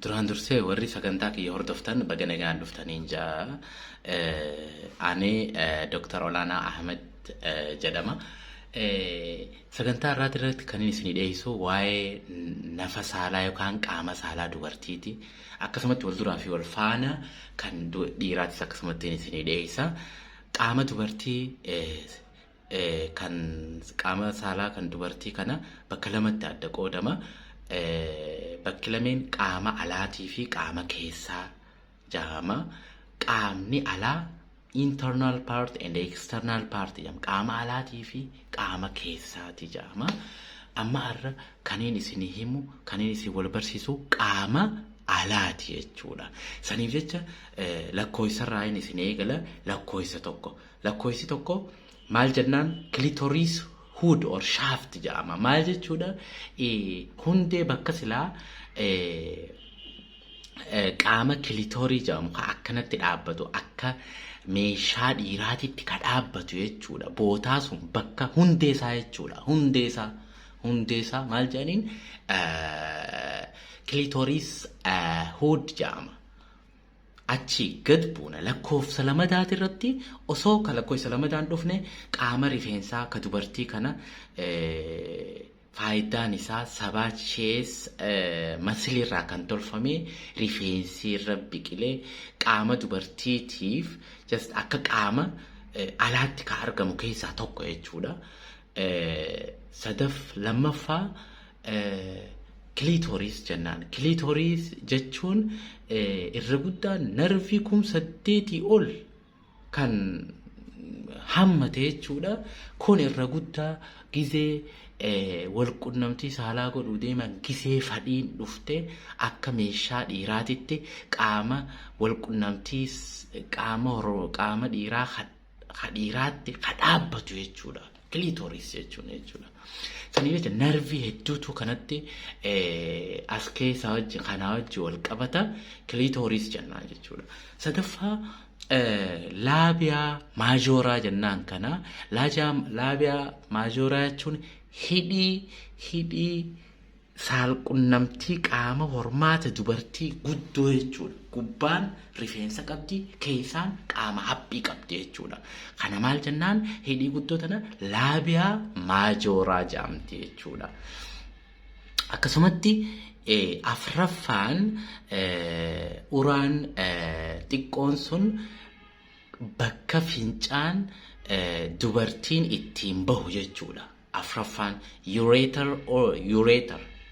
Duraan dursee warri sagantaa kiyya hordoftan baga nagaan dhuftaniin ja'a. Ani Dr. Olaanaa Ahmed jedhama. Sagantaa irraati irratti kan inni isinii dhiyeessu waa'ee nafa saalaa yookaan qaama saalaa dubartiiti. Akkasumatti wal duraa fi wal faana kan dhiiraatis akkasumatti isinii dhiyeessa. Qaama dubartii kan qaama saalaa kan dubartii kana bakka lamatti adda qoodama. Bakki lameen qaama alaatii fi qaama keessaa jedhama. Qaamni alaa internal part and external part jedhama. Qaama alaatii fi qaama keessaati jedhama. Amma har'a kaniin isinii himu, kaniin isin wal barsiisu qaama alaati jechuudha. Saniif jecha lakkoofsarraa inni isin eegala lakkoofsa tokko. Lakkoofsi tokko maal jennaan? Clitoris hood or shaft jedhama. Maal jechuudha? Hundee bakka silaa qaama kilitoorii jedhamu kan akkanatti dhaabbatu, akka meeshaa dhiiraatitti ka dhaabbatu jechuudha. Bootaa sun bakka hundee isaa jechuudha. Hundee isaa maal jedhaniin? Clitoris hood jedhama. Achi gad buuna lakkoofsa lamadaati irratti. Osoo ka lakkoofsa lamadaan dhufne, qaama rifeensaa ka dubartii kana faayidaan isaa sebaceous muscle irraa kan tolfame, rifeensi irra biqilee qaama dubartiitiif just akka qaama alaatti kan argamu keessaa tokko jechuudha. Sadaf lammaffaa clitoris jennaan. Clitoris jechuun irra guddaa narvii 8,000 ol kan hammate jechuudha. Kun irra guddaa gizee walqunnamtii saalaa godhuu deeman, gisee fadhiin dhufte, akka meeshaa dhiiraatitti qaama walqunnamtii qaama dhiiraa ka dhiiraatti ka dhaabbatu jechuudha. Clitoris jechuun jechuudha. Sanii jecha narvii hedduutu kanatti as keessaa wajji kanaa wajji wal qabata, clitoris jennaan jechuudha. Sadaffaa labia majora jennaan kana. Labia majora jechuun hidhii saalqunnamtii qaama hormaata dubartii guddoo jechuudha. Gubbaan rifeensa qabdi, keessaan qaama haphii qabdi jechuudha. Kana maal jennaan? Hidhii guddoo tana labia majora jedhamti jechuudha. Akkasumatti afraffaan uraan xiqqoon sun bakka fincaan dubartiin ittiin bahu jechuudha. Afraffaan ureter or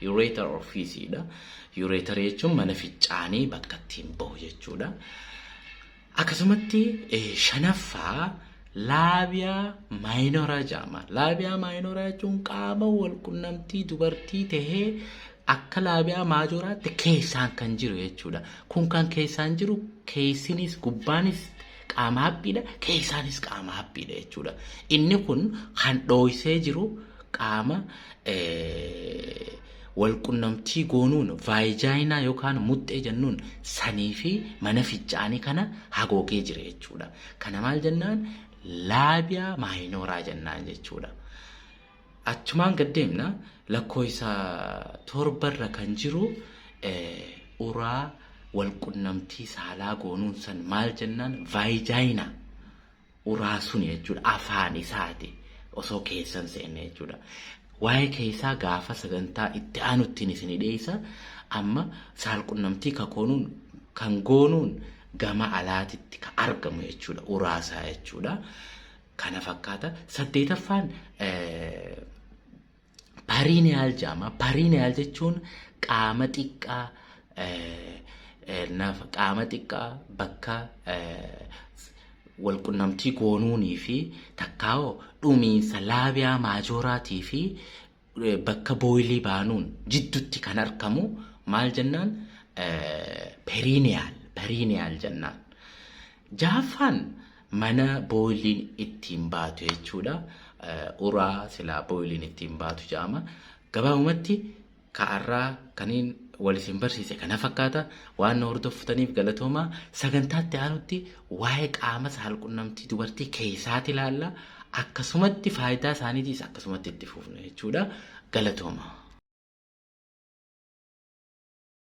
ureter orifice dha. Ureter jechuun mana fincaanii bakka ittiin bahu jechuudha. Akkasumatti shanaffaa labia minora jedhama. Labia minora jechuun qaama walqunnamtii dubartii tahee akka labia majoraatti keessaan kan jiru jechuudha. Kun kan keessaan jiru, keessinis gubbaanis qaama haphiidha, keessaanis qaama haphiidha jechuudha. Inni kun kan dhooysee jiru qaama walqunnamtii goonuun vagina yookaan muxxee jennuun sanii fi mana fincaanii kana hagoogee jira jechuudha. Kana maal jennaan? Labia minora jennaan jechuudha. Achumaan gad deemna, lakkoofsa torbarra kan jiru uraa walqunnamtii saalaa goonuun san maal jennaan? Vagina uraa sun jechuudha, afaan isaati osoo keessan seenne jechuudha. Waa'ee keessaa gaafa sagantaa itti aanuttiin isinii dhiyeessa. Amma saalqunnamtii kakoonuun kan goonuun gama alaatitti kan argamu jechuudha, uraasaa jechuudha. Kana fakkaata. Saddeetaffaan perineal jedhama. Perineal jechuun qaama xiqqaa qaama xiqqaa bakka walqunnamtii goonuunii fi takkaa'oo dhumiinsa labia majoraatii fi bakka booyilii baanuun jidduutti kan argamu maal jennaan? Perineal jennaan. Jahaffaan mana booyiliin ittiin baatu jechuudha. Uraa silaa booyiliin ittiin baatu jedhama. Gabaabumatti ka'arraa kaniin wal isin barsiise kana fakkaata. Waan nu hordoftaniif galatoomaa. Sagantaatti aanutti waa'ee qaama saalqunnamtii dubartii keessaati ilaalla. Akkasumatti faayidaa isaaniitiis akkasumatti itti fufna jechuudha. Galatooma.